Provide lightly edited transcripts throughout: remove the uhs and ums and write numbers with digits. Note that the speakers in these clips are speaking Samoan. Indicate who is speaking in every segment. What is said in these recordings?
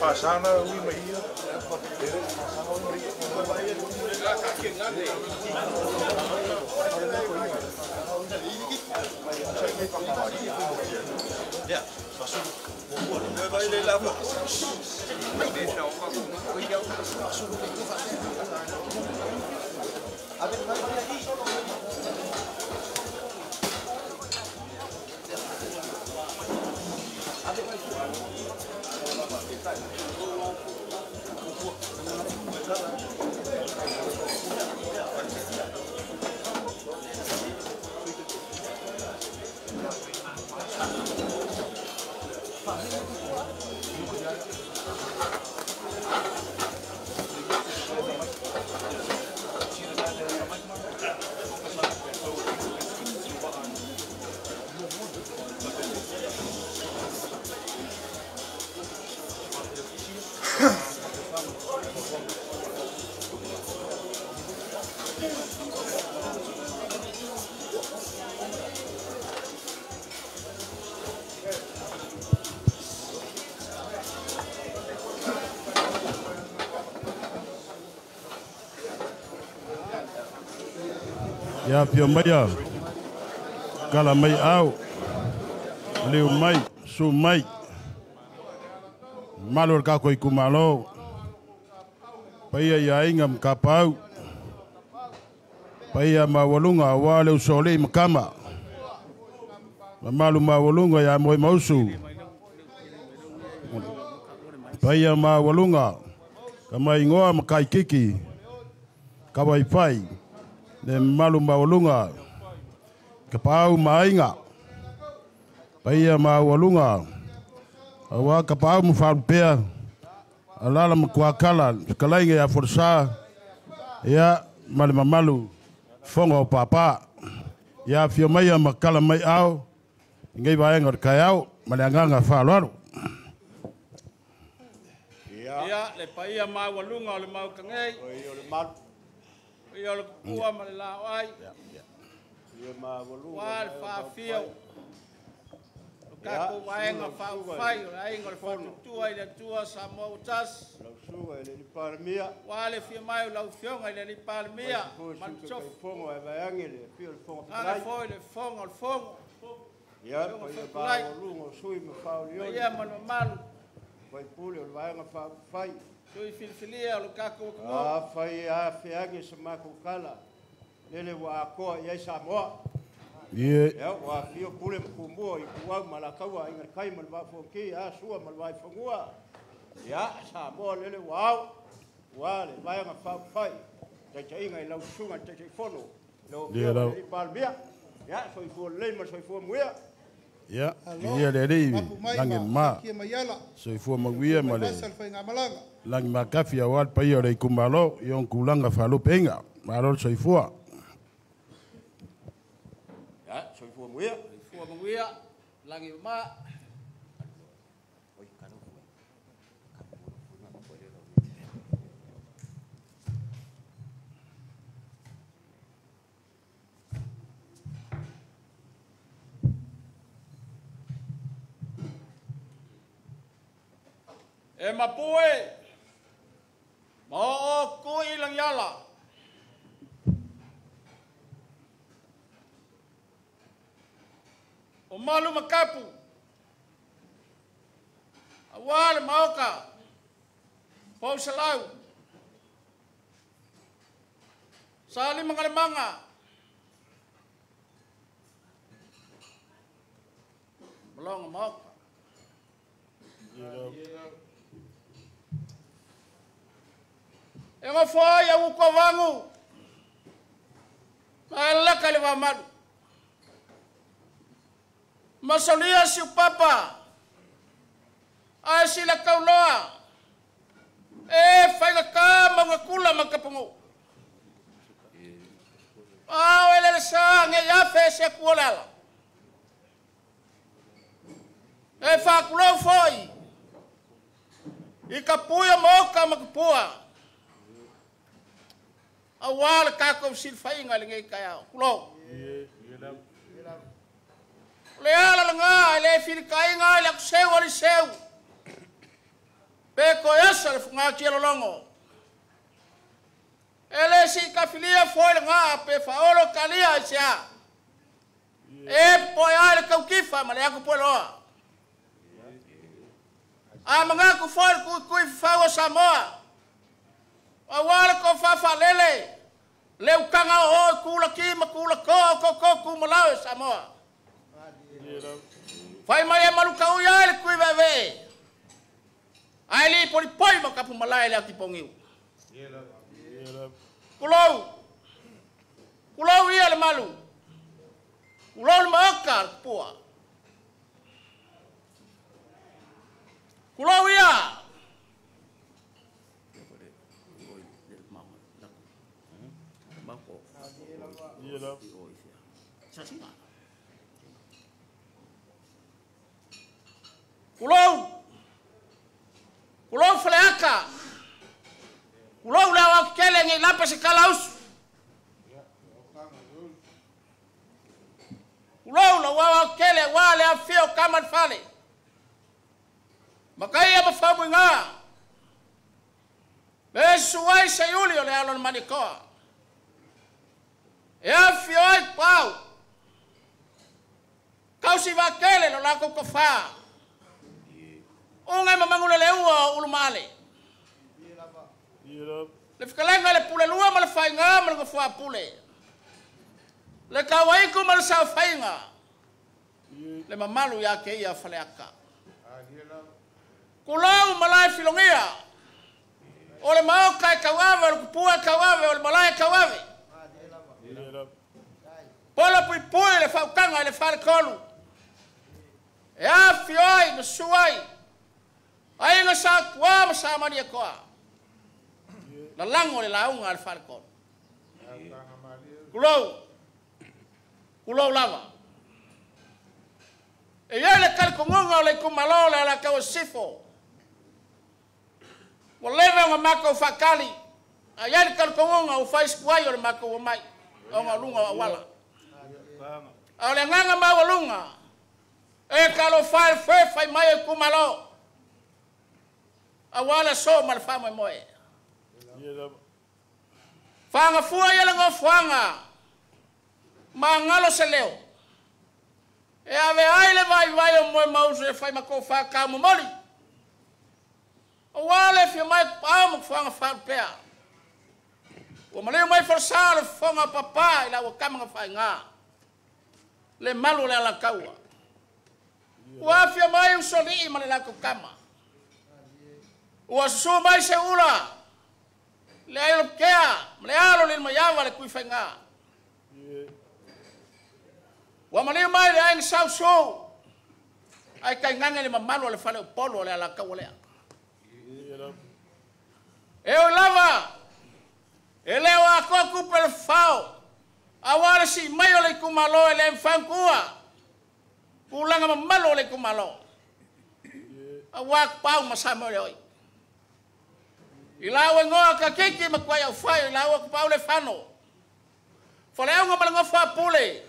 Speaker 1: Pasana ui mai ia.
Speaker 2: Ia fia maia, kala mai au, leu mai, su mai, malo le kako i kumalo, paia ia inga mkapau, paia mawalunga wa le usole makama, mamalu mawalunga ia moe mausu, paia mawalunga, kama ingoa makaikiki, kawaifai, le malu mawalunga, ka pau mainga, paia mawalunga, awa ka pau mawhalupea, alala makuakala, kalainga ia forsa, ia male mamalu, fonga o papa, ia fia maia makala mai au, ngai vaenga o le kaiao, ma le anganga whaaloalo.
Speaker 3: Ia, le paia mawalunga o le maukangei, ia o le kupua ma le lao ai. Wa le whaafia o kako waenga whaufai o le ainga o le whatutua i le atua Samoa utasi. Wa le fia mai o lau fionga i le Lipalemia ma le tofu. Aga foi le fonga o le fongo. Ia ma le mamalu. Sui filifilia o le kako wakango.
Speaker 4: A whai a whiangi sa makukala. Lele wa akoa i ai Samoa.
Speaker 2: Ie.
Speaker 4: Ia, wa whio pule mkumua i kuau malakaua inga kai malwafonki, a sua malwaifongua. Ia, Samoa lele wa au. Wa le vaenga whai. Taita inga i lau sunga taita i fono. Lau whio le palmia. Ia, soifua lei ma soifua muia.
Speaker 2: Ia, ia le rei, langi ma, soifua maguia ma le langi makafi a wal paia o le ikumalo, i on kulanga whalupe inga, malo le soifua.
Speaker 4: Ia, soifua muia.
Speaker 3: Soifua maguia, langi ma. E mapue, ma o kui langiala. O malu makapu, awa le maoka, pausalau, sali mangalemanga, malonga maoka. E ngofo ia uko vangu. Ma laka le vamalu. Masolia si papa. Ai si la kauloa. E whainga ka maunga kula makapungu. Au ele le sa nge yafe se kuolala. E whakulau foi. I ka puia moka makapua. Awa le kākou silwhainga le ngei kai au. Kulo. Le ala langa, le whilikainga, le akuseu o le seu. Pe koesa le funga lolongo. Ele si kafilia foi le ngā pe whaolo kalia i sea. E poe ai le kaukifa ma le aku poe loa. A mangaku foi le kui kui whau o Samoa. A wale ko whawhalele. Le ukanga o oi kula ki ma kula koa o koko ku malau e Samoa. Whai mai e maluka ui ai le kui wewe. Ai li pori poi ma kapu malai le akipongiu. Kulou. Kulou ia le malu. Kulou le maoka le pua. Kulou ia. Kulou. Kulou faleaka. Kulou le au kele ngi lapa se kalausu. Kulou la au kele wa le afio kama fale. Makai ama famu nga. Le suai se uli o le alo manikoa. E afio ai pau. Kausi va kele lo lako kofa. Unga mamangule le ua ulumale. Le whakalenga le pule lua ma le whainga ma le ngofua pule. Le kawaiku ma le sao whainga. Le mamalu ia ke ia whaleaka. Kulau malai filongia. O le maoka e kauave, o le kupua e kauave, o le malai e kauave. Pola pui pui le whaukanga i le whalekolu. E awhi oi ma suai. Ainga sa kua ma sa mania koa. La lango le launga al falcon. Kulou. Kulou lava. E ia le kalikongonga o le kumalo le ala kau sifo. Wa leve o mako whakali. A ia le kalikongonga o whaiskuai o le mako o mai. O ngā lunga o awala. A o le nganga maua lunga. E kalo whai whai whai mai e kumalo. A wala so ma le whamwe moe. Whanga fua ia le ngofuanga. Ma ngalo se leo. E ave ai le vai vai o moe mausu e whai mako whakau momoli. O wale fia mai pau mo whanga whalpea. Ua maleu mai forsa le whanga papa i la ua kamanga whai ngā. Le malu le ala kaua. Ua fia mai usoli i ma le lako kama. Ua susu mai se ula. Le ailo kea, le alo le maiawa le kui whainga. Ua maniu mai le aina sausu. Ai kai nganga le mamalu le fale o polo le ala kaua lea. E o lava, e leo a koa kupe le whao. A wale si mai o le kumalo e le mwhankua. Kulanga mamalu o le kumalo. A wak pau masama le oi. I lau e ngoa ka kiki ma kuai au whai, i lau aku pau le whano. Whale au ngā malangofa pule,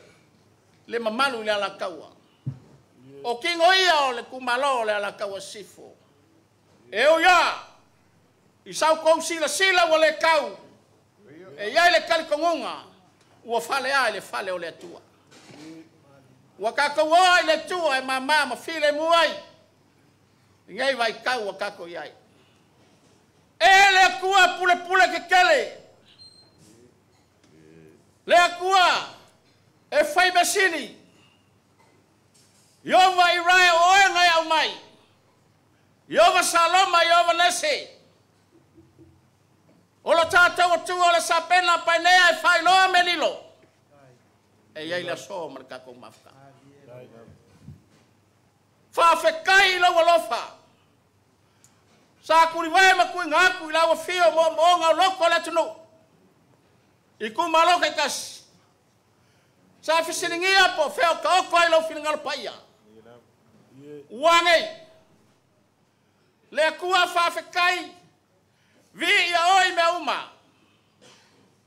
Speaker 3: le mamalu i le ala kaua. O kingo ia o le kumalo o le ala kaua sifo. E o ia, i sau kou sila sila ua le kau. E ia i le kalikongunga, ua whale ai le whale o le atua. Ua kakou oa i le atua e mama ma file muai. I ngei vai kau ua kakou iai. E le akua pule pule ke kele. Le akua e whai mesili. Iova i rae o oe ngai au mai. Iova Saloma, Iova Nese. O lo tātou atua o le sapena painea e whailoa me lilo. E iai le aso ma le kakou mafka. Whawhekai i lau alofa. Sa kuri wae ma kui ngaku i lau whio mo moonga o loko le atunu. I ku malo kai kasi. Sa fisilingia po wheo ka oko ai lau whilingalo paia. Uangei. Le akua whawhekai. Vi ia oi mea uma.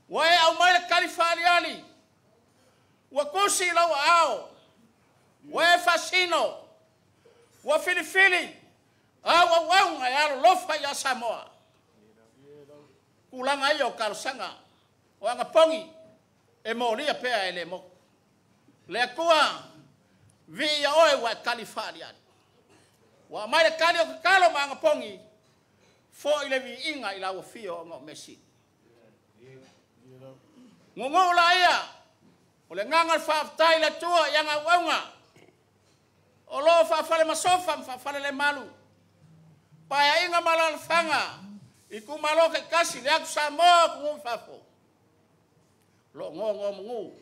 Speaker 3: Ua e au mai le kaliwhaliali. Ua kusi i lau ao. Ua e fasino. Ua filifili. Au au au ngai alo lofa ia Samoa. Kulanga ia o kalosanga. O anga pongi e molia pea e le mo. Le akua vi ia oe wa kali whaali ali. Wa mai le kali o kakalo ma anga pongi. Fo i le vi inga i lau fio o ngau mesi. Ngongo la ia. O le nganga whaaftai le tua ia ngau aunga. O lo whaafale masofa mwhaafale le malu. Paia inga malalfanga. I kumalo ke kasi le aku Samoa ku ngumfafo. Lo ngo mungu.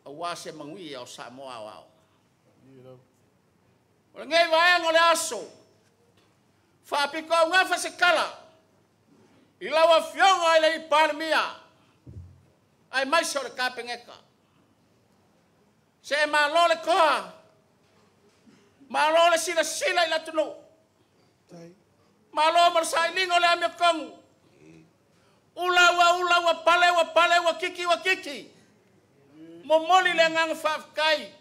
Speaker 3: Awa se mangui o Samoa wao. O le ngei vaenga o le aso. Whaapiko au ngafa se kala. I lau afionga i le i. Ai mai se o le kapengeka. Se e malo le koa. Malo le sila sila i latunu. Malo ma sa ilingo le amio kongu. Ula ua pale ua kiki ua kiki. Momoli le nganga whaafkai.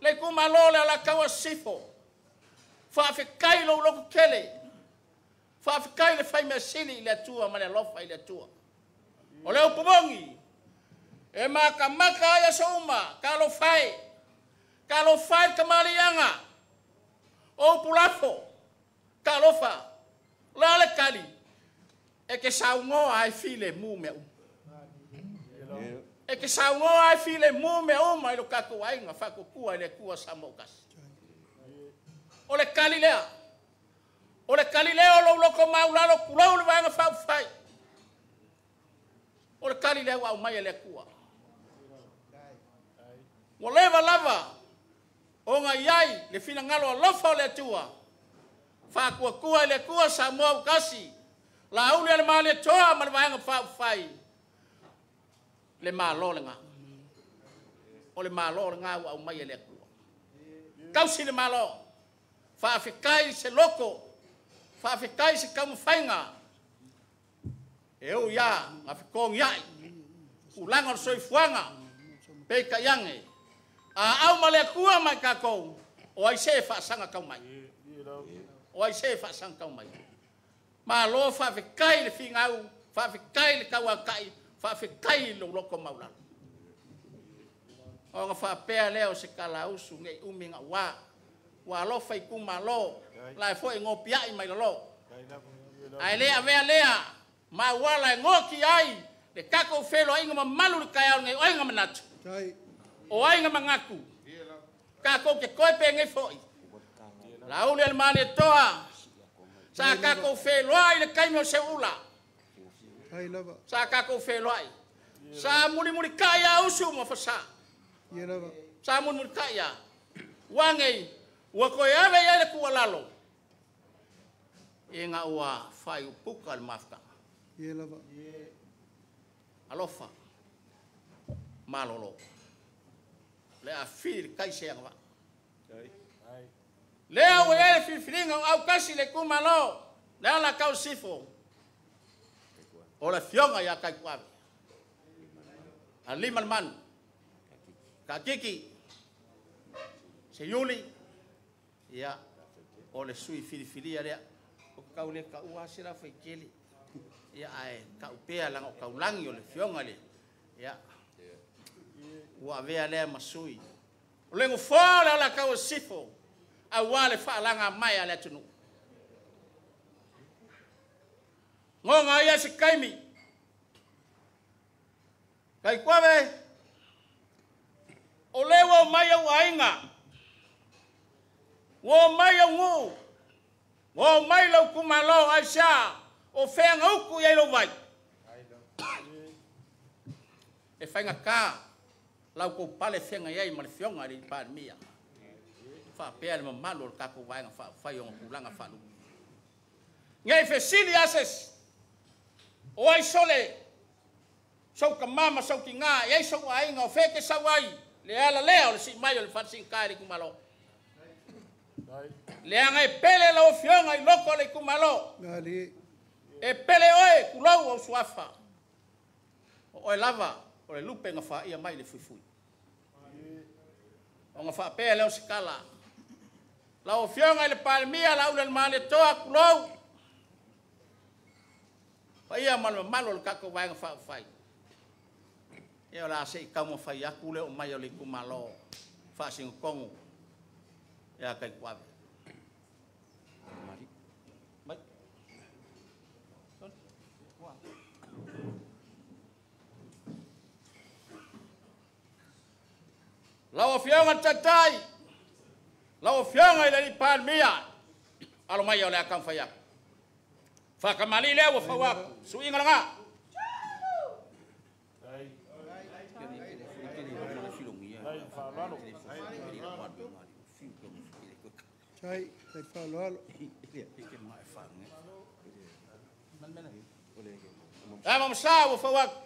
Speaker 3: Le kumalo le alakawa sifo. Whaafkai lo loko kele. Whaafkai le whai mesili i le atua ma le alofa i le atua. O le upumongi. E maka maka ia so uma. Kalo whai. Kalo whai kamalianga. O upulafo. Kalofa. La le kali. E ke saungoa ai file mu mea uma. E ke saungoa ai file mu mea uma i lo kakou aiga faakukua i le Atua Samoa kasi. O le kali lea. O le kali lea o lou loko maulalo kulou le vaega faaufai. O le kali lea ua aumai e le Atua. Ua leva lava ona iai le finagalo alofa o le Atua. Faakuakua i le Atua Samoa ukasi. La uli ale mali toa ma le vaega faaufai. Le malo le ngā. O le malo le ngā ua aumai e le Atua. Kausi le malo. Faafekai se loko. Faafekai se kaumafaiga. E ou ia ngafekogi ai. Ulaga o le soifuaga. Peika iage. A au ma le Atua mai kakou. O ai se e faasaga kau mai. O ai se e faasaga kau mai. Malo faafekai le figau, faafekai le kauakai, faafekai le loko maulalo. O nga faapea lea o se kalausu ngei umi nga wa. Wa alofa i kumalo, la e foi ngopiai mai lalo. Ai lea vea lea, ma wala e ngoki ai, le kako felo ainga mamalu le kai au ngei oinga manatu. O ainga mangaku. Kako ke koe pe ngei foi. La uli al mani toa. Sa kako feloa i le kaimi o se ula. Sa kako feloa i. Sa muli muli kai usu mo fasa. Sa muli muli kai a. Wangei, ua koe ave ia le kualalo. E ngā ua whai upuka le mafutaga. Alofa. Malolo. Le a fili le kai se anga. Lea ua ia le filifilinga o au kasi le kumalo. Le ala kau sifo. O le fionga ia kai kuave. A lima le manu. Ka kiki. Se yuli. Ia. O le sui filifilia lea. O kau le ka ua sila whai kele. Ia ae ka upea langa o kaulangi o le fionga le. Ia. Ua avea lea masui. O lengo fō le ala kau sifo. Aua le whaalanga mai a le atunu. Ngonga ia se kaimi. Kai kuave. O lewa o mai au ainga. Ua mai au ngu. Ua mai lau kumalo ai sia. O whenga uku iai lau vai. E whainga ka. Lau kou pale whenga iai ma le fionga i Palemia. Whaapea le mamalu o le kako vaenga whaafai o ngā whaalu. Ngai fesili ases. O ai sole. Sau ka mama, sau ki ngā. Iai sau ainga o wheke sau ai. Le ala lea o le si mai o le whatsing kai le kumalo. Le anga e pele lau fionga i loko le kumalo. E pele oe kulau au suafa. O oe lava o le lupe nga whaia mai le fuifui. O nga whaapea leo sikala. Lau Afioga i le Palemia, Laulu le Malietoa, tulou. Paia ma le mamalu o le tatou Vaega Faaupufai. Ia o le a se i taumafai atu le oo mai o le itumalo faasinotonu ia Taituave. Mai. Lau Afioga i le Taitai, lau Afioga i le Palemia, alo mai o le a taumafai atu. Fakamali lea ua fau atu, suiga laga.
Speaker 1: Tai, tai faaaloalo.
Speaker 3: Ama masa ua fau atu.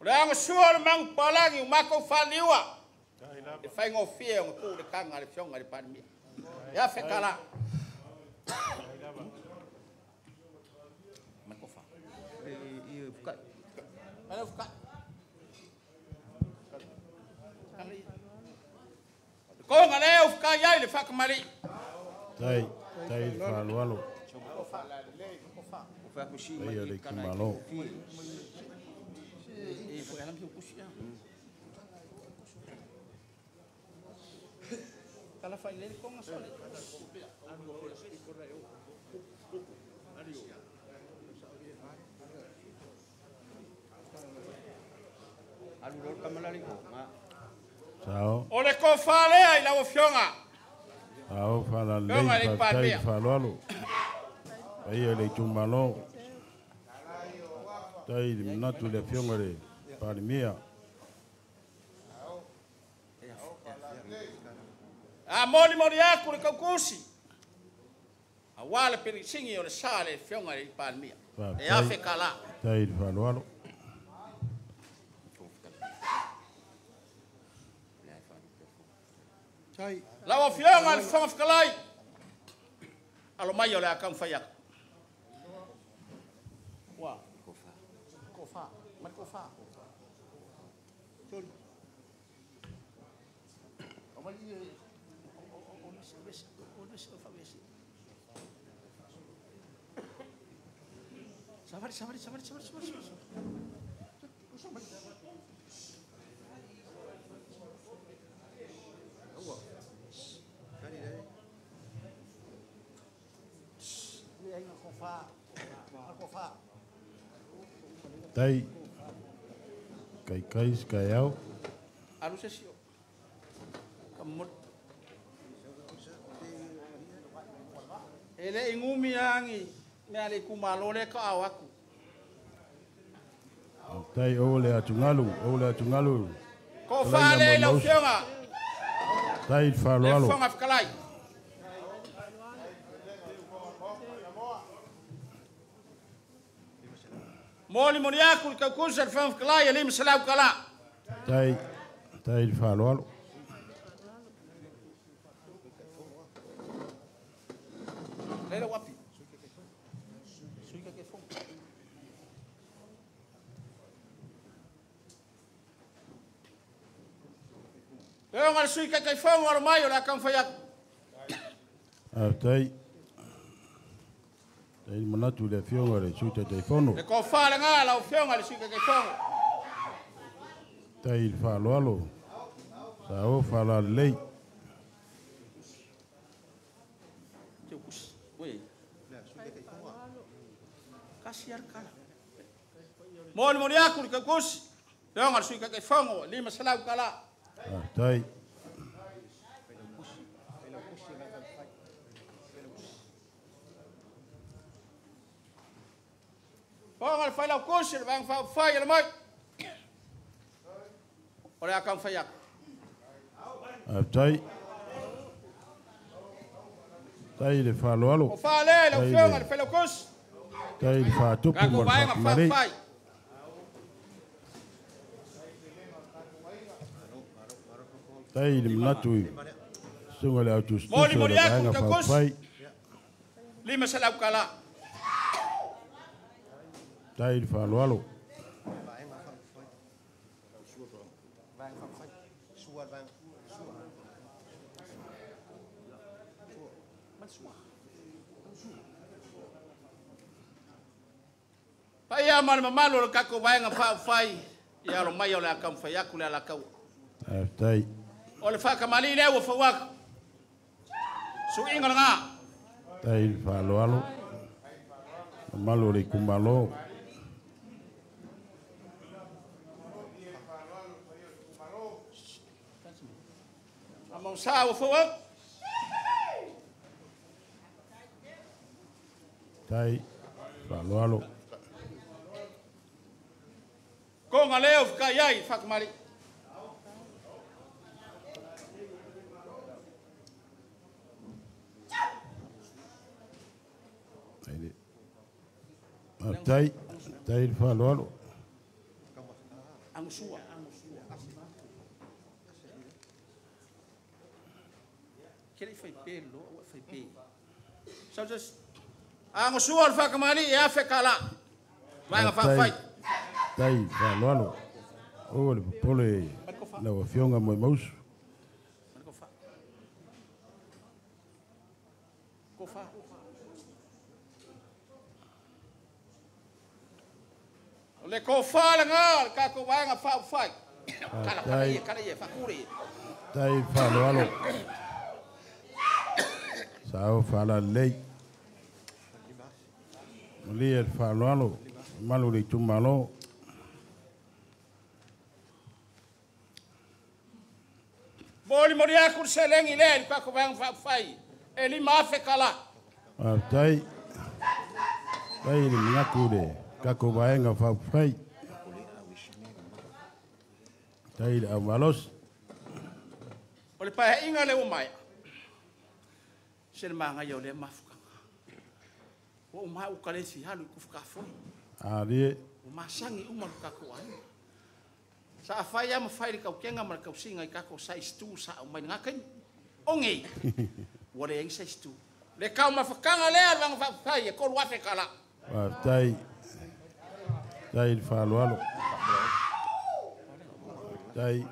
Speaker 3: O le agasua o le mangu palagi o makou faaliua. E faigofie ona tuu le taga a le Afioga i le Palemia. E afe tala. Konga le ufukai ai le whakamari.
Speaker 2: Tai, tai whalualu. Tai le kumalo. Sao.
Speaker 3: O le kofalea i lau afioga.
Speaker 2: Sao whalalei whatai whalualu. Paia le itumalo. Tai le manatu le afioga le Palemia.
Speaker 3: A moli moli aku le kaukusi. A wale pirisingi o le sa le afioga le Palemia. E afe kala.
Speaker 2: Tai le whalualu.
Speaker 3: Lau afioga le Fofoga Fetalai. Alo mai o le a taumafai atu. Ua. Kofa. Mai kofa. Savari, savari, savari, savari, savari, savari.
Speaker 2: Tai, kai kai skai au.
Speaker 3: Alu se sio. Kamot. Ele ingumi angi me ale kumalo le ka au aku.
Speaker 2: Tai o le atungalu, o le atungalu.
Speaker 3: Ko fale lau fionga.
Speaker 2: Tai faloalo.
Speaker 3: Le fonga fkalai. Moli moli aku le kaukusa le fonga fkalai e lima salau kala.
Speaker 2: Tai, tai le faloalo.
Speaker 3: Lele wapi. Suika ke fonga. Leonga le suika ke fonga o mai o le akamfai aku.
Speaker 2: Tai. Tai manatu le afioga le sui Taitaifono.
Speaker 3: Le kofa le ngā lau afioga le sui Taitaifono.
Speaker 2: Tai le faaaloalo. Sao faalalelei.
Speaker 3: Moli moli aku le kaukusi. Leonga le sui Taitaifono, lima salau kala.
Speaker 2: Tai.
Speaker 3: Ponga le whailau kusi, le vang whau whai le mai. O le akam whai aku.
Speaker 2: Tai. Tai le whaloalo.
Speaker 3: O whale, le uwhionga, le whailau kusi.
Speaker 2: Tai le whatupu mo le whakamari. Tai le manatu i sunga le autustusu
Speaker 3: Moli
Speaker 2: le
Speaker 3: moli aku
Speaker 2: vaega
Speaker 3: le kaukusi.
Speaker 2: whauwhai.
Speaker 3: Lima salau kala.
Speaker 2: Tai le faaaloalo.
Speaker 3: Paia ma le mamalu o le kako vaega faaufai ia alo mai o le akamufai aku le alakaua.
Speaker 2: Faafetai.
Speaker 3: O le faakamali lea ua fau aku. Suiga lena.
Speaker 2: Tai le faaaloalo. Mamalu o le itumalo.
Speaker 3: Amausa ua fau aku.
Speaker 2: Tai faaaloalo.
Speaker 3: Konga leo fkai ai fakamali.
Speaker 2: Tai, tai le faaaloalo.
Speaker 3: Angusua. Kele fai pe lo, fai pe. So just angusua le fakamali e afe kala. Vaega faafai.
Speaker 2: Tai faaaloalo. O le popole lau Afioga Moemausu.
Speaker 3: O le kofa lena le tatou vaega faaufai. Kala kala ia kala ia faakule ia.
Speaker 2: Tai faaaloalo. Sao faalalelei. Malie le faaaloalo. Mamalu le itumalo.
Speaker 3: Moli moli aku le selegi lea i le tatou vaega faaufai. E 5,000 kala.
Speaker 2: Faafetai. Tai le manatu le kako vaega faaufai. Tai le aumalosi.
Speaker 3: O le paeaiga le ua maea. Se le magaia o lea mafukaga. Ua uma au ka le fialu i kufukafoi.
Speaker 2: Alie.
Speaker 3: Ua masagi uma le tatou aiga. Sa afai lava ma fai le kaukega ma le kausiga i tatou size 2 sa au mai lena taimi. Oge. Ua leai size 2. Le kaumafakaga lea le vaega faafefai e 3,000 kala.
Speaker 2: Faafetai. Tai le faaaloalo. Tai.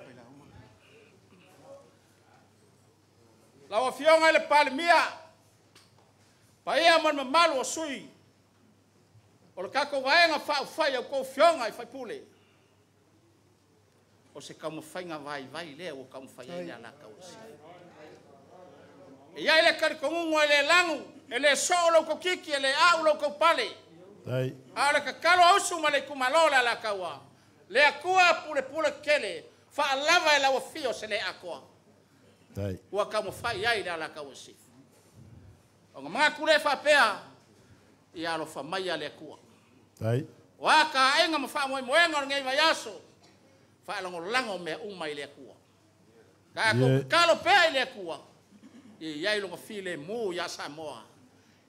Speaker 3: Lau Afioga i le Palemia, paia ma le mamalu o sui o le tatou vaega faaufai au tou afioga i faipule. O se taumafaiga vaivai lea ua taumafai ai le Alataua Sisifo. E i ai le talitonuga e le lagu, e le soo lou tautiti, e le au lou taupale. A o le tatalo a usu ma le itumalo o le Alataua, le Atua pulepule tele, faalava e lau afio se le atoa. Ua taumafai ai le Alataua Sisifo. Ona manatu lea faapea, ia alofa mai a le Atua. O a ka aiga ma faamoemoega o lenei vaiaso, faalagolago mea uma i le Atua. Tatou tatalo pea i le Atua, ia i ai lona filemu ia Samoa.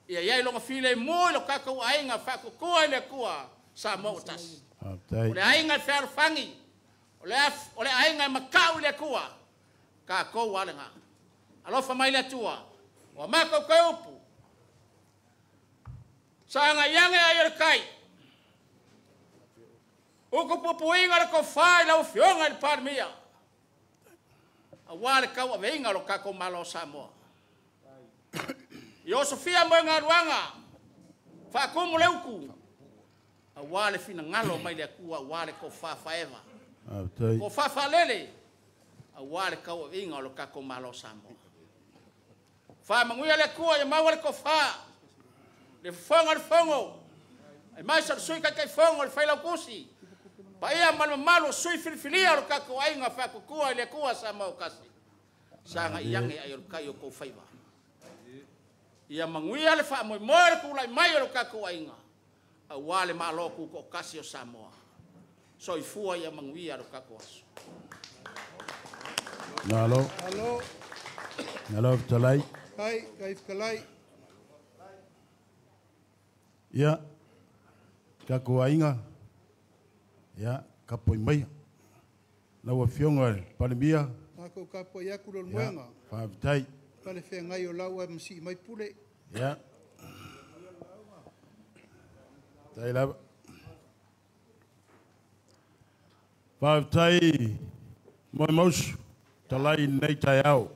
Speaker 3: Ia i ai lona filemu i lo tatou aiga faatutua i le Atua, Samoa ua tasi. O le aiga e fealofani, o le aiga e matau i le Atua, tatou a lena. Alofa mai le Atua, ua matou toe upu. Saga iage ai o le kai. Uku pupuiga le tofa i lau Afioga i le Palemia. Aua le tauaveiga o lo tatou Malo o Samoa. I osofia mo e galuega, faatumu le utu. Aua le finagalo mai le Atua, aua le tofa faeva. Tofa faalele, aua le tauaveiga o lo tatou Malo o Samoa. Faamanuia le Atua ia maua le tofa, le fofoga o le fono, ai mai sa le sui taitaifono o le Failautusi, paia ma le mamalu o sui filifilia o le tatou aiga faatutua i le Atua Samoa ua tasi. Saga iage ai o le kai o kou faiva. Ia manuia le faamoemoe le tulai mai o le tatou aiga, aua le Malo tutoatasi o Samoa. Soifua ia manuia le tatou aso.
Speaker 2: Malo.
Speaker 1: Malo.
Speaker 2: Malo fetalai.
Speaker 1: Tai, tai fetalai.
Speaker 2: Ia, tatou aiga, ia, kapoi maia. Lau Afioga i le Palemia.
Speaker 1: Matou kapoi aku le moega.
Speaker 2: Faafetai.
Speaker 1: Pale feagai o lau e masii mai pule.
Speaker 2: Ia. Tai lava. Faafetai Moemausu talai nei taeao.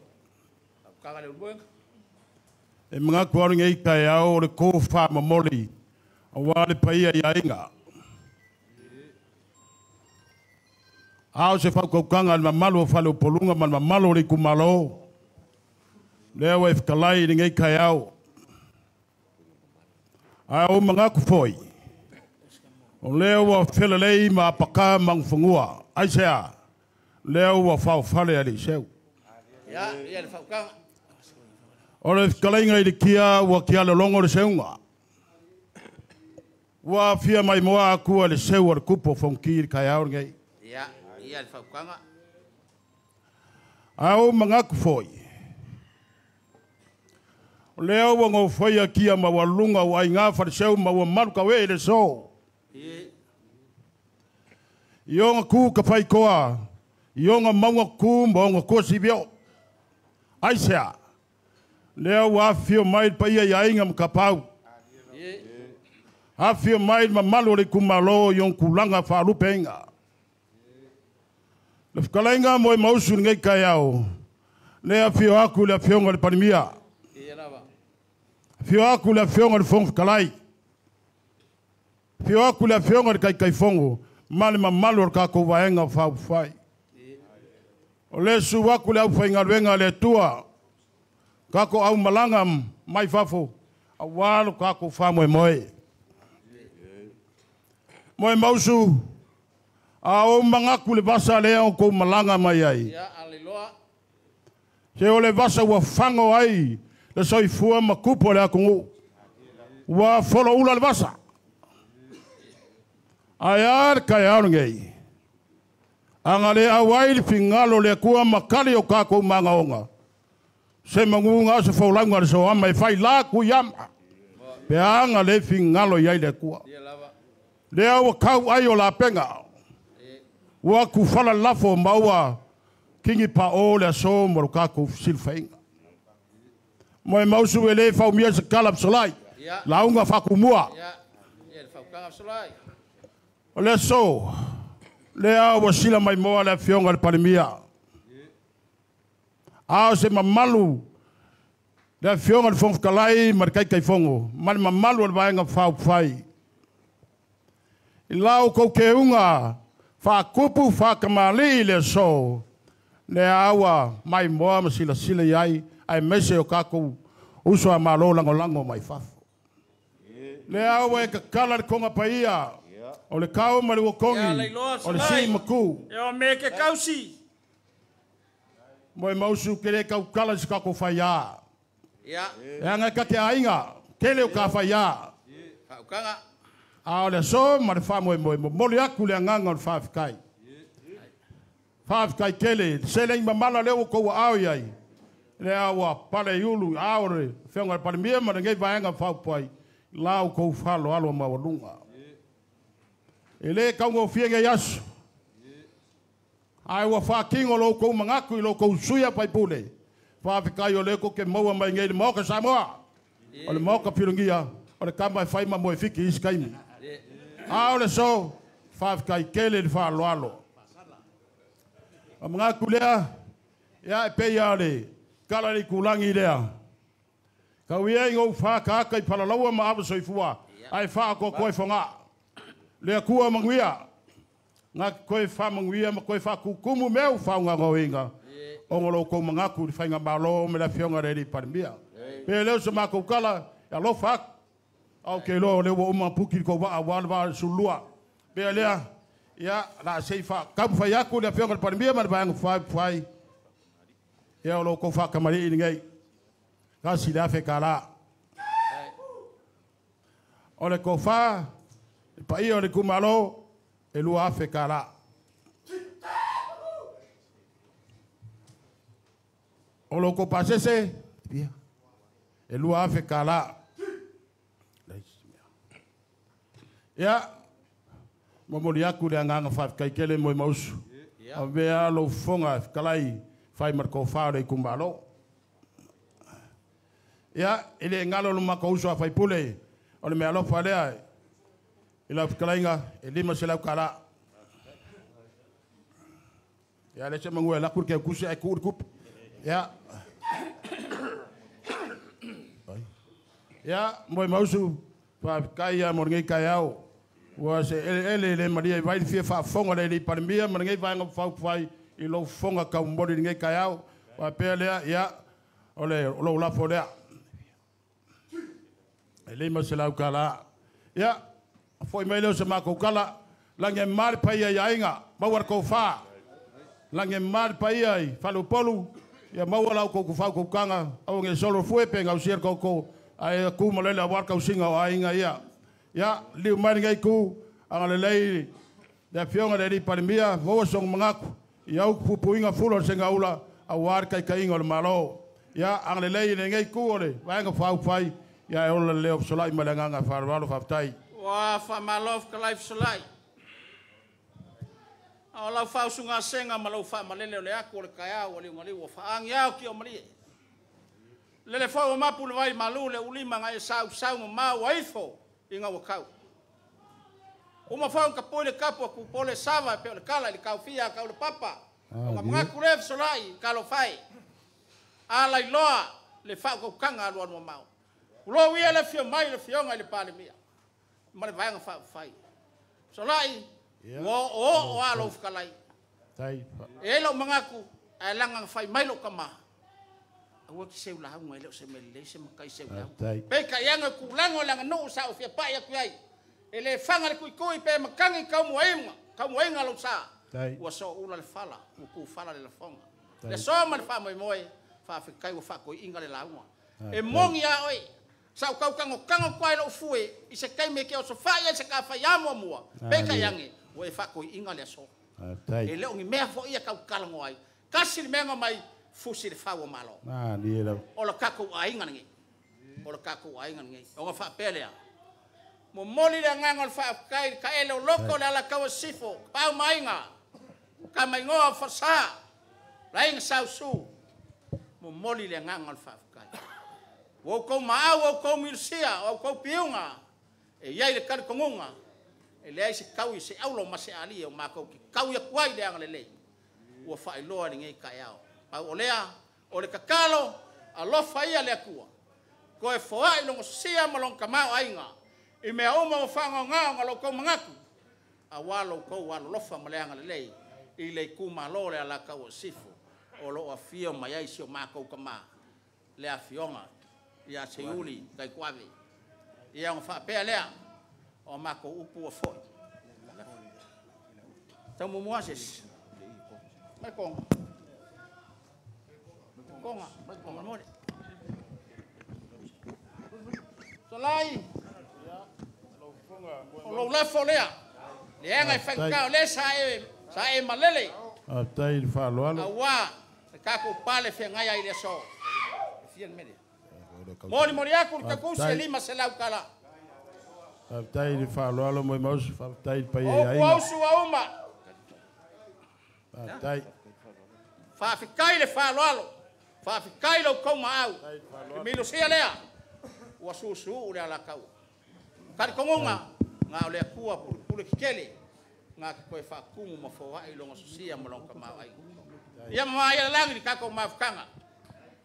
Speaker 2: E manatu au lenei taeao o le tofa momoli aua le paia i aiga. A o se faautautaga i le mamalu o Faleupoluga ma le mamalu o le itumalo, lea ua e fetalai i lenei taeao. Ae ou manatu foi, o lea ua felelei ma apaka manufanua. Aisea? Lea ua faofale alii seu.
Speaker 3: Ia, ia le faukaga.
Speaker 2: O le fetalaiga i le kia ua kialologo le seuga. Ua afia maimoa atua le seu a le tupu o Fonoti i le taeao lenei.
Speaker 3: Ia, ia le faukaga.
Speaker 2: Ae ou manatu foi, o lea ua nofoia kia maualuga ua aiga faleseu ma ua malu taue i le so. I ona tu ka faitoa, i ona mauga tu ma ona tua sivio. Aisea? Lea ua afifio mai le paia i aiga ma Kapau. Afifio mai le mamalu o le itumalo i ona tulaga faalupeina. Le fetalaiga Moemausu i lenei taeao, lea afio atu le afioga i le Palemia. Afio atu le afioga i le Fofoga Fetalai. Afio atu le afioga i le Taitaifono ma le mamalu o le tatou Vaega Faaupufai. O le susu atu le aufaigaluega a le Atua, tatou aumalaga mai fafo, aua lo tatou faamoemoe. Moemausu, a ou manatu le vasa lea o kou malaga mai ai. Se o le vasa ua fago ai le soifua ma tupu o le atunuu. Ua folo ula le vasa. Ae a le taeao lenei. Aga le auai le figalo le Atua ma kali o tatou magaoga. Se maguga o se faulauga le soama e fai la kuiama. Pe aga le figalo i ai le Atua. Lea ua kau ai o lapega. Ua kufala lafo ma ua kingi pa o le aso mo lo tatou silafaiga. Moemausu e le faumia se kala fesolai. Lauga faakumua. O le aso, lea ua sila maimoa le afioga i le Palemia. A o se mamalu le afioga i le Fofoga Fetalai ma le Taitaifono ma le mamalu o le Vaega Faaupufai. I la outou keuga faatupu faatamalii i le aso, lea ua maimoa ma silasila i ai, aemaise o tatou uso a malo lagolago mai fafo. Lea ua e tatala le toga paia o le kao ma le uakogi o le sii matu.
Speaker 3: E o me ke kausi.
Speaker 2: Moemausu ke le tautala i se tatou faiā. E aga e ka te aiga, tele o ka faiā. A o le aso ma le faamoemoe, momoli atu le agaga o le faafetai. Faafetai tele, le seleni mamala lea ua outou aao i ai. Lea ua pale i ulu a o le afioga i le Palemia ma lenei vaega faaupufai, la outou faaaloalo maualuga. E le taugofie nei aso. Ae ua faatino lo outou manatu i lo outou sui usufono. Faafetai o lea tou te maua mai nei i le Maota Samoa. O le Maota Pilogia, o le tama e fai ma moefiki i isi taimi. A o le aso, faafetai tele i le faaaloalo. O manatu lea, ia e pei lava o le tala i le itulagi lea. Tau ia ina ou whākaka i palalaua ma awa soifua, ai whaakoa koe whanga. Le Atua manuia, ngā koe whamanguia ma koe whakukumu meu whaunga o ngā kou mangaku i whainga malo me le afioga le alii Palemia. Pe leo se makou kala, e alofa atu. Au ke loa o le ua uma puki i kou waa, ua le waa le sulua. Pe lea, ia, la sei wha, kamu whai aku le afioga le Palemia ma le vaega whai, ia o lo kou whakamari i ngei. Kasi le afe ka la. O le kofa, le paia o le kumalo, e lua afe ka la. O lo ko pasese, e lua afe ka la. Ia, momoli aku le agaga faafetai tele Moemausu. Avea lou fofoga fetalai fai ma le tofa o le itumalo. Ia, e le galo lo matou uso a faipule, o le mealofa lea i lau fetalaiga e 500 tala. Ia le se mangua la ku ke kusi ai ku ku. Ia. Ia mo mausu fa kai ia mo ngai kai au. Ua se ele ele le maria i vai fia faafofoga le Palemia ma lenei vaega faaupufai i lou fofoga kaumoli lenei taeao. Faapea lea, ia, o le lou lafo lea. E $500. Ia, foi mai leo se makou kala, lagi e mali paia i aiga, maua le tofa. Lagi e mali paia i faleupolu, ia maua lau koukou faukaukaga, aua ne solo fue pe gausia le koukou, ae ku ma lele aua le kausiga o aiga ia. Ia, liu mai lenei ku, agalelei le afioga le alii Palemia, maua soga manatu, ia au pupuiga fula o le segaula, aua le taitaiga o le Malo. Ia, agalelei lenei ku o le vaega faaupufai, ia e ola le leo fesolai ma le agaga faaaloalo faafetai.
Speaker 3: Ua faamalo fetalai fesolai. A o lau faausugasega ma lau faamalele o le atu o le taeao ua liugaliu ua faaagi ao ki o malie. Lele foi ua mapu le vai malu le ulima ngai sausau ma mau aifo i ngau kau. Uma foi ka pui le kapu a kupole sava pe o le kala i le kaufia kau le papa. O nga mga kule fesolai kalo fai. A lai loa le whaukaukaga alu alu mau. Ulo ia le fio mai le fionga i le Palemia. Ma le vaega faafai. Solai, ua o o alo fekalai. E lau mangaku, ae langa fai mai lo kama. Aua ki seu launga e leo se mele se makai seu launga. Pe ka ianga kulango langa nuu sa o fia pai aku ai. E le fanga le kui kui pe makangi kau muainga lau sa. Ua so ula le fala, ua ku fala le lafonga. Le so ma le wha moi moi, wha whikai ua wha koi inga le launga. E mongi a oi. Sa o kau kango kango kwai lo fue i se kai me ke o so fai ai se ka fai amo mua. Pe ka iange, ua e wha koi inga le aso. E leo ngi mea fo ia kau kalango ai. Kasi le mea mai fusi le whau o malo. O la kakou ainga ngi. O la kakou ainga ngi. O nga wha pelea. Mo moli le nganga o le wha kai ka ele o loko le ala kau sifo. Pau mainga. Ka maingoa whasa. Lainga sausu. Mo moli le nganga o le wha kai. Wau kou maau, wau kou milsia, wau kou piunga. E iai le kari kongunga. E leai se kau i se aulo ma se ali o mākou ki kau ia kuai le anga lelei. Ua whaeloa ni ngei kai ao. Pau o lea, o le kakalo, alofa ia le akua. Koe foai longo sia ma long kamau ainga. I mea uma o whanga ngao nga lau kou mangaku. A wā lau kou alofa ma le anga lelei. I le kumalo le ala kau o sifu. O lo afio mai ai si o mākou kama. Le afionga. Ia se uli kai kuave. Ia o whaapea lea. O mākou upu o foi. Tau mumuases. Mai konga. Konga. Mai konga mole. Solai. O lou lafo lea. Le anga i whaikau le sa e malele.
Speaker 2: A tai le whaaloalo.
Speaker 3: A wā, le kākou pale whiangai ai le so. E fia le mele. Moli moli aku le kakusi e 500 kala.
Speaker 2: Faafetai le faaaloalo mo mausu, faafetai le paia i aiga.
Speaker 3: O kuausu a uma.
Speaker 2: Faafetai.
Speaker 3: Faafetai le faaaloalo. Faafetai lau kou maau. E milosia lea. Ua suusuu le alakaua. Karikongonga, ngā o le akua pule kikele. Ngā ki koe whaakumu ma foai longa susia ma longa kamau ai. Ia ma ia langi ni kako mafukanga.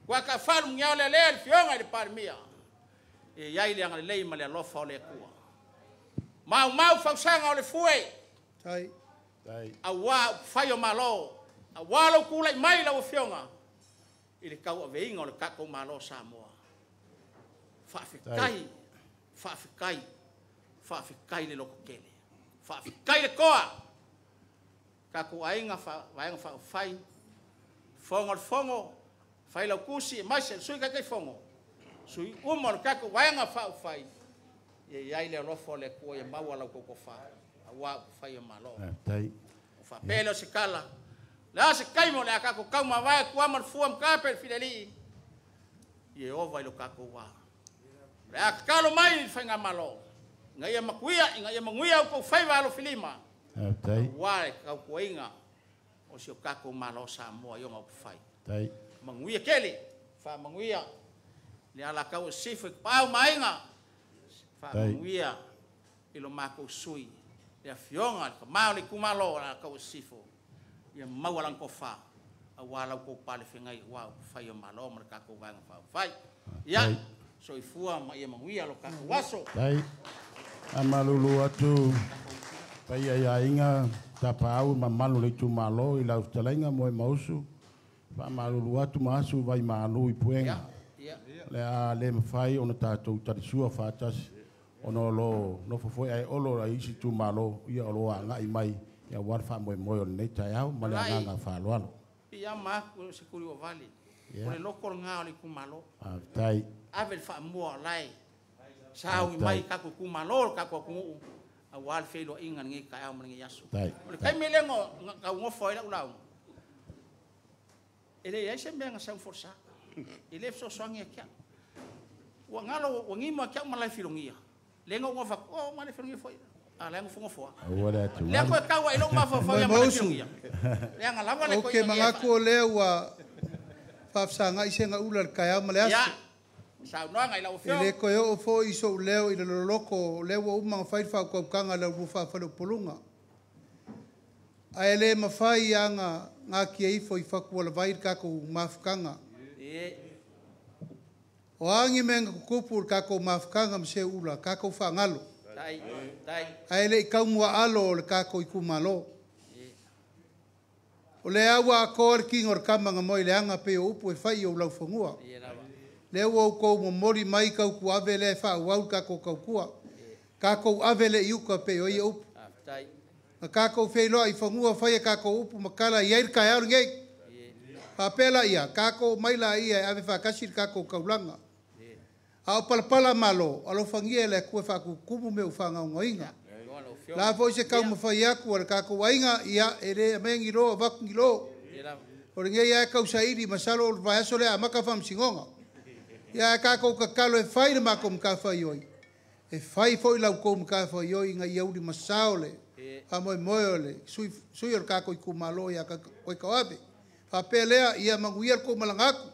Speaker 3: Kua ka whalu ngia o le lea le fionga i le Palemia. E iai le anga lelei ma le alofa o le akua. Mau mau fausanga o le fue.
Speaker 1: Tai.
Speaker 3: A wā whai o malo. A wā lau kūlai mai lau fionga. I le kau aveinga o le kako malo Samoa. Whaafekai. Whaafekai. Whaafekai le loko kele. Whaafekai le koa. Kako ainga vaenga whaafai. Fongo le fongo. Whai lau kusi e maise sui kai kai fongo. Sui uma le kako vaenga whaafai. Ia iai le alofa o le kua ia maua lau koko wha. A wā whai o malo. O whapele o se kala. Le a se kaimo le a kako kau mawae kua ma le fua mkape le fileli. Ia ova i lo kako wā. Le a kakalo mai i whainga malo. Inga ia makuia, inga ia manguia au kau whaiwa alo filima. Wā le kau kuainga o si o kako malo Samoa ionga upu whai. Manguia kele, wha manguia. Le ala kau o sifu i pau mainga. Wha manguia i lo mākou sui. Le afionga, le kamau le kumalo la kau o sifu. Ia maua lana tofa aua la outou palefeagai aua upufai o Malo ma le tatou Vaega Faaupufai. Ia, soifua ma ia manuia lo tatou aso.
Speaker 2: Tai. Amalulu atu paia i aiga tapaau ma mamalu o le itumalo i lau fetalaiga mo e mausu. Faamalulu atu ma asu vai malu i puega. Le a le mafai ona tatou talisua faatasi ona o lo nofo foi ae olo ai isi itumalo ia o lo agai mai ia aua le faamoemoe o lenei taeao ma le agaga faaaloalo.
Speaker 3: Ia ma aku se kuli o vale. O le loko lena o le itumalo.
Speaker 2: Faafetai.
Speaker 3: Ave le faamua o lae sauni mai tatou itumalo le tatou atunuu aua le feiloaiga i lenei taeao ma lenei aso. O le taimi lea na taugofo ai lau lauga, e leai se mea na sau folasa. E le fesoasoani ia te au. Ua galo, ua nimo ia te au malae filogia. Lea na ou nofo atu, oh, malae filogia foi. A lea nofonofo lava.
Speaker 2: Aua le atu.
Speaker 3: Lea toe tau ai i lou mafaufau ia malae filogia. Leaga lava le
Speaker 1: Ou te manatu o lea ua faafesagai se ula i le taeao ma le aso.
Speaker 3: Ia, saunoaga i lau
Speaker 1: E
Speaker 3: afioga.
Speaker 1: le toe oo foi sou leo i le loloko o lea ua uma ona fai le faautautaga i le aulua faafaleupoluga. Ae le mafai aga gatia ifo i fatualavai le tatou mafutaga. O a ni mea na tutupu i le tatou mafutaga ma Seuula, tatou faagalo.
Speaker 3: Tai, tai.
Speaker 1: Ae le i taumuaalo o le tatou itumalo. O lea ua atoa le tino o le tama na moe i le aga pei o upu e fai i ou laufanua. Lea ua outou momoli mai tautuave lea e faaauau le tatou tautua. Tatou ave le i uka pei o ia upu. Na tatou feiloai i fanua fai a tatou upu ma tala i ai le taeao lenei. Faapea laia, tatou omai laia e ave faatasi le tatou taulaga. A o palapala malo, alofagia e le Atua e faatutumu mea ua faagaogoina. La foi se taumafai atu a le tatou aiga, ia e le aumaia ni lo, avatu ni lo. O lenei lava e tausaili, masalo o le vaiaso lea e amata faamasinoga. Ia ae tatou tatalo e fai le matou matafaioi, e fai foi la outou matafaioi ina ia ulimasao le faamoemoe o le sui o le tatou itumalo ia Koikauave. Faapea lea, ia manuia le tou malaga atu.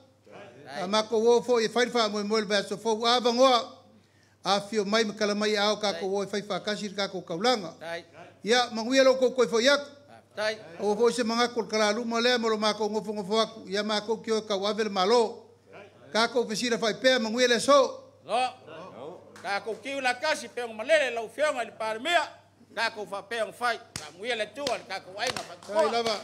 Speaker 1: A matou o foi e fai le faamoemoe i le vaiaso fou, a avanoa, afifio mai ma tala mai aao tatou o e fai faatasi le tatou taulaga. Ia manuia lo outou toe foi atu. Aua foi se manatu o le talaluma lea ma lo matou nofonofo atu, ia matou te o e tauave le Malo. Tatou fesilafai pea, manuia le aso.
Speaker 3: Lo. Tatou tiu la kasi pe o malele lau afioga i le Palemia. Tatou faapea ona fai. Faamanuia le Atua i le tatou aiga
Speaker 1: Tai
Speaker 3: faatutoa.
Speaker 1: lava.